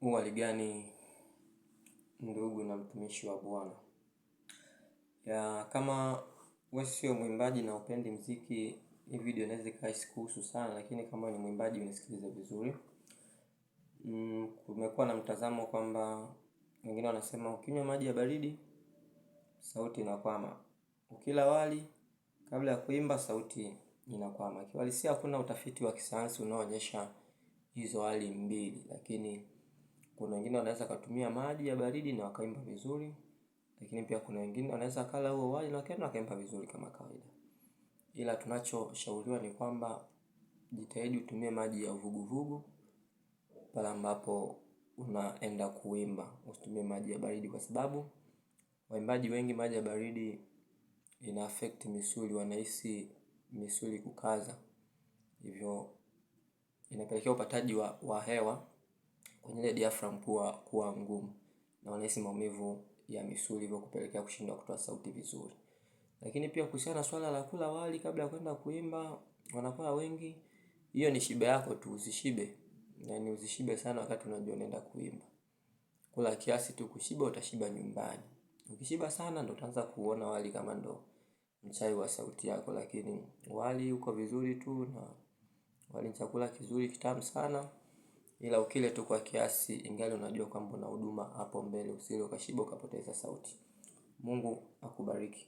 Uhali gani ndugu na mtumishi wa Bwana? Ya kama wewe sio mwimbaji na upendi mziki, hii video inaweza ikawa isikuhusu sana, lakini kama ni mwimbaji unisikilize vizuri. Kumekuwa na mtazamo kwamba wengine wanasema ukinywa maji ya baridi sauti inakwama, ukila wali kabla ya kuimba sauti inakwama. Kiuhalisia hakuna utafiti wa kisayansi unaoonyesha hizo hali mbili, lakini kuna wengine wanaweza kutumia maji ya baridi na wakaimba vizuri, lakini pia kuna wengine wanaweza kala huo wali na wakaenda wakaimba vizuri kama kawaida. Ila tunachoshauriwa ni kwamba jitahidi utumie maji ya uvuguvugu pale ambapo unaenda kuimba, usitumie maji ya baridi kwa sababu waimbaji wengi maji ya baridi ina affect misuli, wanahisi misuli kukaza, hivyo inapelekea upataji wa hewa kwenye ile diaphragm kuwa ngumu na wanahisi maumivu ya misuli, hivyo kupelekea kushindwa kutoa sauti vizuri. Lakini pia kuhusiana na swala la kula wali kabla ya kwenda kuimba, wanakuwa wengi, hiyo ni shibe yako tu, usishibe. Yaani usishibe sana wakati unajua unaenda kuimba. Kula kiasi tu, kushiba utashiba nyumbani. Ukishiba sana ndo utaanza kuona wali kama ndo mchawi wa sauti yako, lakini wali uko vizuri tu na wali ni chakula kizuri kitamu sana, ila ukile tu kwa kiasi, ingali unajua kwamba una huduma hapo mbele, usile ukashiba ukapoteza sauti. Mungu akubariki.